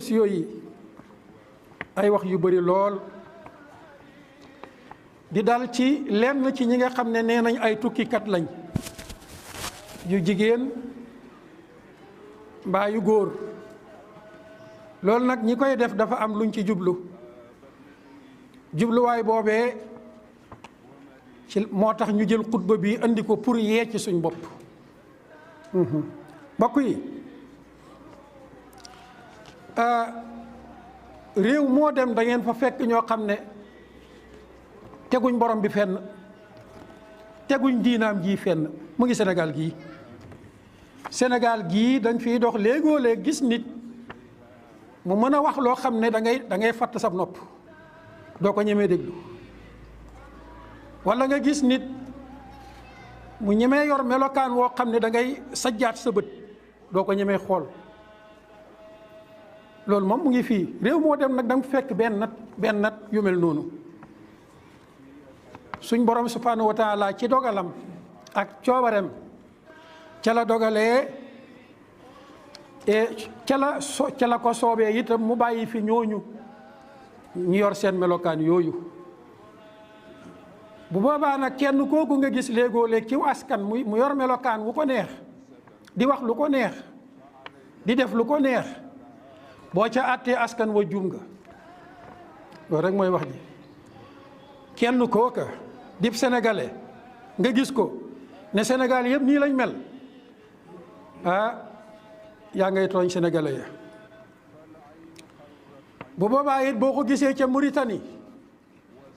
sociaux yi ay wax yu bari lool di dal ci lenn ci ñi nga xam ne nee nañ ay tukkikat lañ yu jigéen mbaa yu góor loolu nag ñi koy def dafa am luñ ci jubluwaay boobee ci moo tax ñu jël xutba bi andi ko pour yee ci suñ bopp mbokk yi réew moo dem da ngeen fa fekk ñoo xam ne teguñ borom bi fenn teguñ diinaam ji fenn mu ngi Sénégal gii dañ fiy dox léegoo léeg gis nit mu mën a wax loo xam ne da ngay fatt sab nopp doo ko ñemee déglu walla nga gis nit mu ñemee yor melokaan woo xam ne da ngay sajjaat sa bët doo ko ñemee xool loolu moom mu ngi fii réew moo dem nag da nga fekk benn nat yu mel noonu suñ borom subhanahu wa taala ci dogalam ak coobarem ca la dogalee ca la ko soobee itam mu bàyyi fi ñooñu ñu yor seen melokaan yooyu bu boobaa nag kenn kooku nga gis léegoo léeg ci askan mu yor melokaan wu ko neex di wax lu ko neex di def lu ko neex boo ca àttee askan wa juum nga loolu rek mooy wax ji kenn kooka dib sénégalais nga gis ko ne Sénégal yëpp nii lañ mel yaa ngay tooñ sénégalais ya bu boobaa it boo ko gisee ca Mauritanie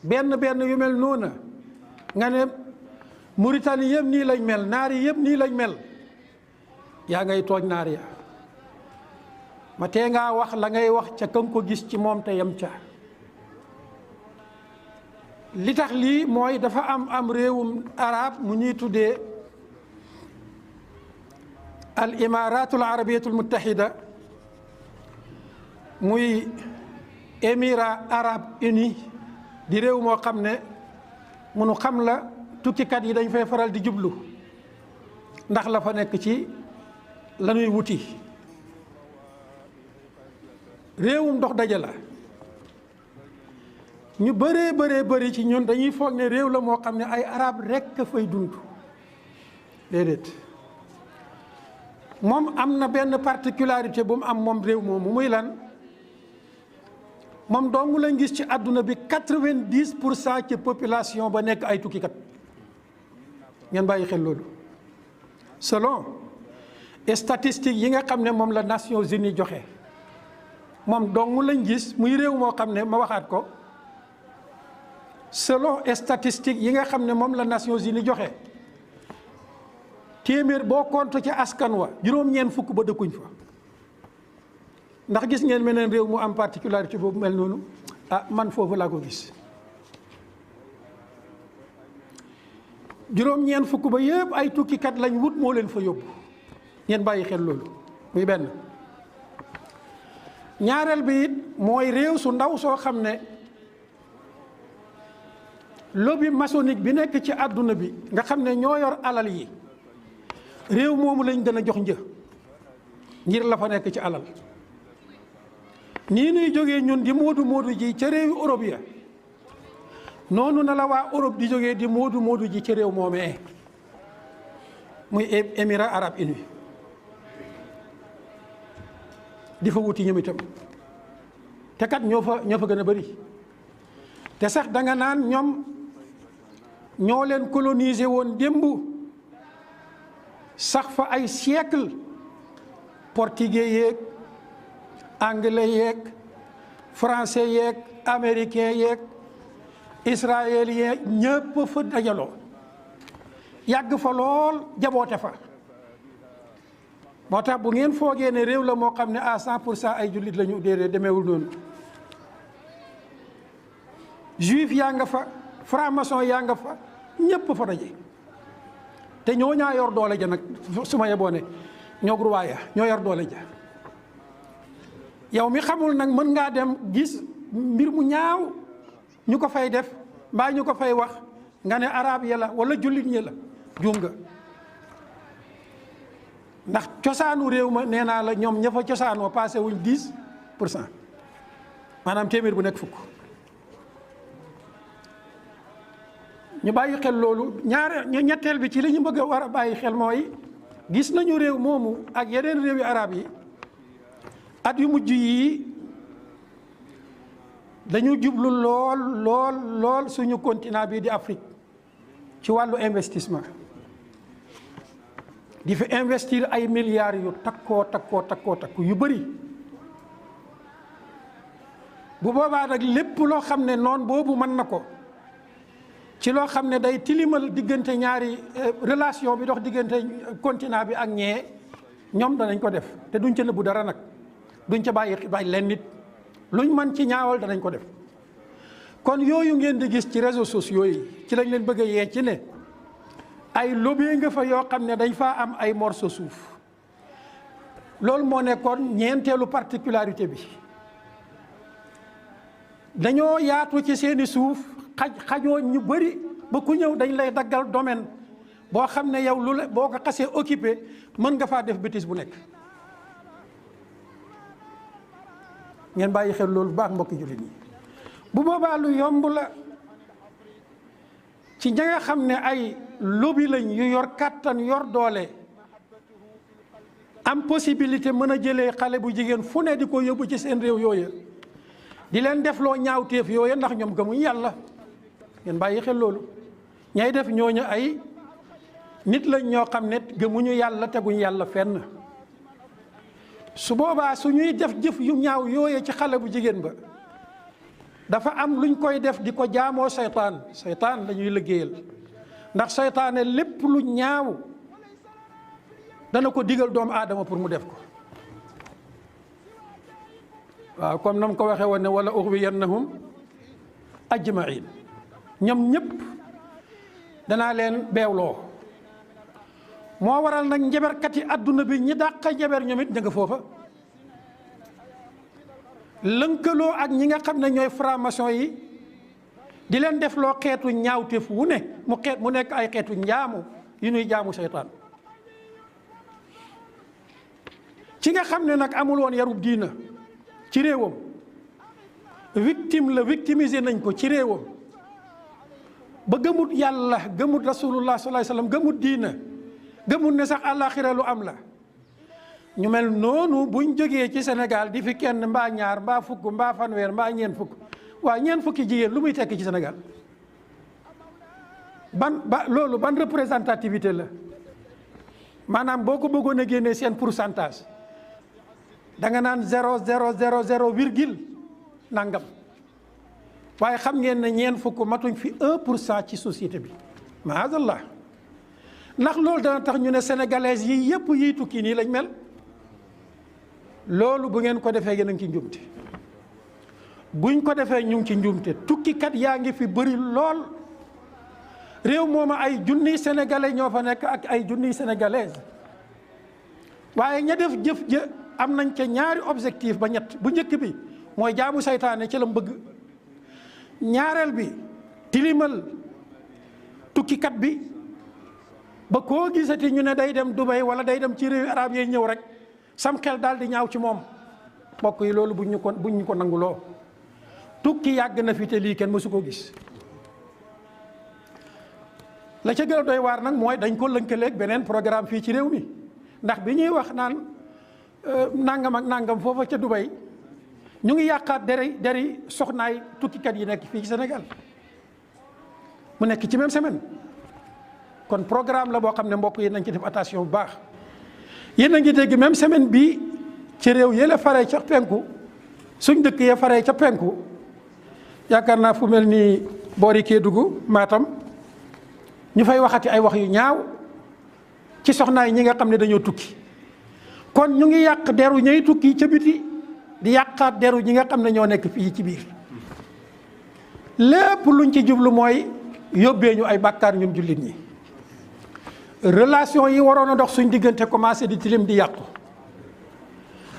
benn yu mel noona nga ne Mauritanie yëpp nii lañ mel naar yi yëpp nii lañ mel yaa ngay tooñ naar ya ma tee ngaa wax la ngay wax ca kan ko gis ci moom te yem ca li tax lii mooy dafa am réewum arab mu ñuy tuddee al imaratul arabiyatul muttahida muy émirat arabe uni di réew moo xam ne munu xam la tukkikat yi dañ fay faral di jublu ndax la fa nekk ci la ñuy wuti réewum dox daje la ñu bëri ci ñun dañuy foog ne réew la moo xam ne ay arab rekk a fay dund déedéet moom am na benn particularité bu mu am moom réew moomu muy lan moom dong lañ gis ci àdduna bi 90% ci population ba nekk ay tukkikat ngeen bàyyi xel loolu selon statistiques yi nga xam ne moom la Nations Unies joxe moom dong lañ gis muy réew moo xam ne ma waxaat ko selon statistiques yi nga xam ne moom la Nations Unies joxe téeméer boo compte ci askan wa juróom-ñeent fukk ba dëkkuñ fa ndax gis ngeen meneen réew mu am particularité boobu mel noonu man foofu laa ko gis juróom-ñeent fukk ba yëpp ay tukkikat lañ wut moo leen fa yóbbu ngeen bàyyi xel loolu muy benn ñaareel bi it mooy réew su ndaw soo xam ne lobby maçonnique bi nekk ci àdduna bi nga xam ne ñoo yor alal yi réew moomu lañ gën a jox ngir la fa nekk ci alal nii nuy jógee ñun di moodu ji ca réewi Europe ya noonu na la waa Europe di jógee di moodu ji ca réew moomee muy Émirats arabes unis di fa wuti ñoom itam te kat ñoo fa gën a bari te sax danga naan ñoom ñoo leen coloniser woon démb sax fa ay siècle portugais yeeg anglais yeeg français yeeg américain yeeg israélien ñëpp fa dajaloo yàgg fa lool jaboote fa moo tax bu ngeen foogee ne réew la moo xam ne à 100% ay jullit la ñu déedéet demeewul noonu juif yaa nga fa franc-maçon yaa nga fa ñëpp fa daje te ñoo ñaa yor doole ja nag su ma yeboo ne ñoo ruwaaya ñoo yor doole ja yow mi xamul nag mën ngaa dem gis mbir mu ñaaw ñu ko fay def mbaa ñu ko fay wax nga ne arab ya la wala jullit ñi la juum nga ndax cosaanu réew ma nee naa la ñoom ña fa cosaanoo passé wuñ 10% 4% maanaam téeméer bu nekk fukk. ñu bàyyi xel loolu ñetteel bi ci li ñu bëgg a war a bàyyi xel mooy gis nañu réew moomu ak yeneen réew yu arab yi at yu mujj yi dañu jublu lool suñu continent bii di Afrique ci wàllu investissement di fi investir ay milliards yu takku yu bëri. bu boobaa nag lépp loo xam ne noon boobu mën na ko ci loo xam ne day tilimal diggante ñaari relation bi dox diggante continent bi ak ñee ñoom danañ ko def te duñ ca nëbbu dara nag duñ ca bàyyi leen nit luñ mën ci ñaawal danañ ko def. kon yooyu ngeen di gis ci réseaux sociaux yi ci lañ leen bëgg a yee ci ne ay lobby nga fa yoo xam ne dañ faa am ay morceau suuf loolu moo nekkoon ñeenteelu particularité bi. dañoo yaatu ci seeni suuf xajoo ñu bëri ba ku ñëw dañ lay daggal domaine boo xam ne yow lu la boo ko xasee occupé mën nga faa def bêtise bu nekk. ngeen bàyyi xel loolu baax mbokki jullit ñi bu boobaa lu yomb la ci ña nga xam ne ay lobby lañ yu yor kàttan yor doole am possibilité mën a jëlee xale bu jigéen fu ne di ko yóbbu ci seen réew yooya di leen def loo ñaawteef yooya ndax ñoom gëmuñ yàlla. ngeen bàyyi xel loolu ñay def ñooñu ay nit lañ ñoo xam ne gëmuñu yàlla teguñ yàlla fenn. su boobaa su ñuy def jëf yu ñaaw yooye ci xale bu jigéen ba dafa am luñ koy def di ko jaamoo seytaan lañuy liggéeyal ndax seytaane lépp lu ñaaw dana ko digal doomu aadama pour mu def ko. waaw comme nam ko waxee woon ne wala uxwiyannahum ajmain ñoom ñëpp danaa leen beewloo. moo waral nag njaberkat yi àdduna bi ñi dàq njaber ñoom it ña nga foofa lënkaloo ak ñi nga xam ne ñooy franc-maçon yi di leen def loo xeetu ñaawteef wu ne mu nekk ay xeetu njaamu yu ñuy jaamu seytaan. ci nga xam ne nag amul woon yarub diina ci réewam victime la victimiser nañ ko ci réewam ba gëmut yàlla gëmut rasulullah sallallahu alayhi wasallam gëmut diina gëmut ne sax àllaaxira lu am la. ñu mel noonu buñ jógee ci Sénégal di fi kenn mbaa ñaar mbaa fukk mbaa fanweer mbaa ñeen fukk waaw ñeen fukki jigéen lu muy tekki ci Sénégal loolu ban représentativité la maanaam boo ko bëggoon a génnee seen pourcentage da nga naan 0,000 virgule nangam waaye xam ngeen ne ñeen fukk matuñ fi 1% ci société bi maazallah. ndax loolu dana tax ñu ne sénégalais yi yëpp yiy tukki nii lañ mel loolu bu ngeen ko defee yéen a ngi ci njumte buñ ko defee ñu ngi ci njumte tukkikat yaa ngi fi bëri lool réew mooma ay junniy sénégalais ñoo fa nekk ak ay junniy sénégalaises waaye ña def jëf ja am nañ ca ñaari objectif ba ñett bu njëkk bi mooy jaamu saytaane ci la mu bëgg ñaareel bi tilimal tukkikat bi ba koo gisati ñu ne day dem Dubai wala day dem ci réew arab yi ñëw rek sam xel daal di ñaaw ci moom mbokk yi loolu buñ ñu ko nanguloo tukki yàgg na fi te lii kenn mësu ko gis. la ca gën a doy waar nag mooy dañ ko lënkaleeg beneen programme fii ci réew mi ndax bi ñuy wax naan nangam ak nangam foofa ca Dubai ñu ngi yàqaat deri soxnaay tukkikat yi nekk fii ci Sénégal mu nekk ci même semaine. kon programme la boo xam ne mbokk yi nañ ci def attention bu baax yéen a ngi dégg même semaine bi ci réew yële faree ca penku suñ dëkk ya faree ca penku yaakaar naa fu mel ni boori Kédougou Matam ñu fay waxati ay wax yu ñaaw ci soxnaay ñi nga xam ne dañoo tukki kon ñu ngi yàq deru ñay tukki ca biti di yàqaat deru ñi nga xam ne ñoo nekk fii ci biir lépp luñ ci jublu mooy yóbbee ñu ay bàkkaar ñun jullit ñi. relation yi waroon a dox suñ diggante commencé di tilim di yàqu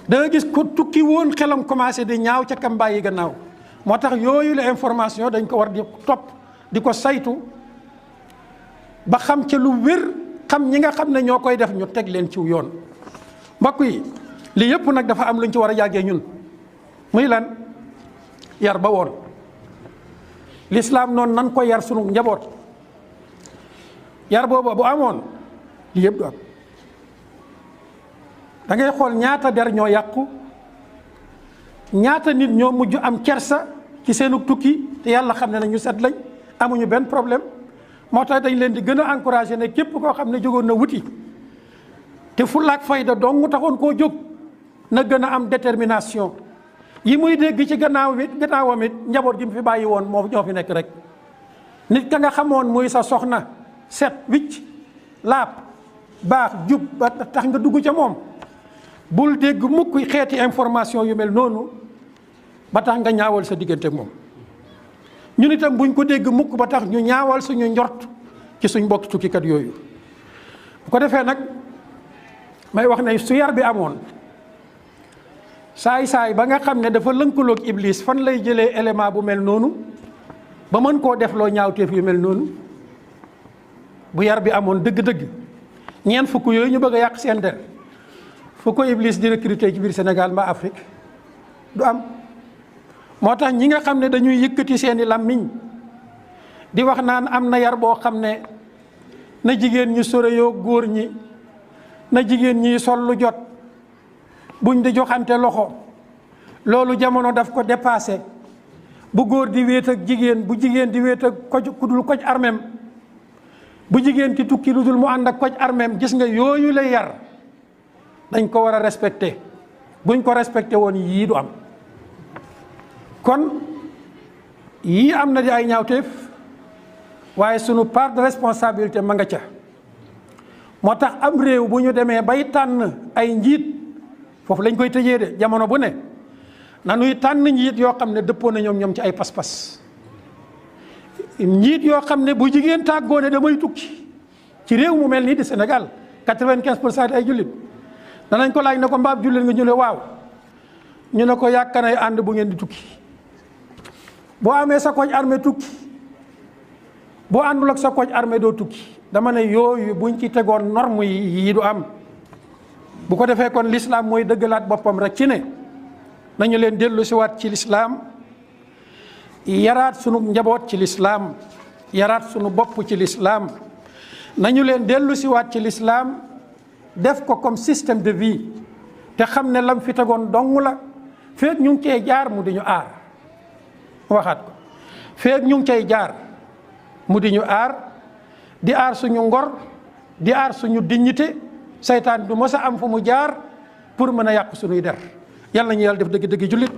da nga gis ko tukki woon xelam commencé di ñaaw ca kam bàyyi gannaaw moo tax yooyu la information dañ ko war di topp di ko saytu ba xam ca lu wér xam ñi nga xam ne ñoo koy def ñu teg leen ciw yoon. mbokk yi li yëpp nag dafa am luñ ci war a jàggee ñun muy lan yar ba woon lislaam noonu nan ko yar sunu njaboot yar booba bu amoon li yëpp du am da ngay xool ñaata der ñoo yàqu ñaata nit ñoo mujj am kersa ci seenu tukki te yàlla xam ne na ñu set lañ amuñu benn problème moo tax dañ leen di gën a encouragé ne képp koo xam ne jógoon na wuti te fullaak fayda dong taxoon koo jóg na gën a am détermination yi muy dégg ci gannaawam it njaboot gi mu fi bàyyi woon moo ñoo fi nekk rek nit ka nga xamoon muy sa soxna set wicc laab baax jub ba tax nga dugg ca moom bul dégg mukk xeeti information yu mel noonu ba tax nga ñaawal sa diggante moom ñun itam buñ ko dégg mukk ba tax ñu ñaawal suñu njort ci suñ mbokki tukkikat yooyu bu ko defee nag may wax ne su yar bi amoon saay-saay ba nga xam ne dafa lënkaloog iblis fan lay jëlee élément bu mel noonu ba mën koo def loo ñaawteef yu mel noonu bu yar bi amoon dëgg-dëgg ñeent fukk yooyu ñu bëgg a yàq seen der fu ko iblis di recruter ci biir Sénégal mbaa Afrique du am moo tax ñi nga xam ne dañuy yëkkati seeni làmmiñ di wax naan am na yar boo xam ne na jigéen ñi soreyoo góor ñi na jigéen ñi sol lu jot buñ di joxante loxo loolu jamono daf ko dépassé bu góor di wéet ak jigéen bu jigéen di wéet ak ku dul koj armem bu jigéen ci tukki lu dul mu ànd ak koj armem gis nga yooyu lay yar dañ ko war a respecté buñ ko respecté woon yii du am kon yii am na di ay ñaawteef waaye sunu part de responsabilité ma nga ca moo tax am réew bu ñu demee bay tànn ay njiit foofu lañ koy tëjee de jamono bu ne nanuy tànn njiit yoo xam ne dëppoo na ñoom ci ay pas-pas njiit yoo xam ne bu jigéen tàggoo ne damay tukki ci réew mu mel nii di Sénégal 95% ay jullit danañ ko laaj ne ko mbaab jullit nga ñu ne waaw ñu ne ko yàkkanay ànd bu ngeen di tukki boo amee sa koñ armée tukki boo àndul ak sa koñ armée doo tukki dama ne yooyu buñ ci tegoon norme yi du am bu ko defee kon l'islam mooy dëggalaat boppam rek ci ne nañu leen dellu si waat ci l'islam yaraat sunu njaboot ci l'islam yaraat sunu bopp ci l'islam nañu leen dellu si waat ci l'islam def ko comme système de vie te xam ne lam fi tegoon dong la feeg ñu ngi cay jaar mu di ñu aar waxaat ko feeg ñu ngi cay jaar mu di ñu aar di aar suñu ngor di aar suñu dignité seytaan du mës a am fu mu jaar pour mën a yàq suñuy der yàlla nañu yàlla def dëgg-dëgg jullit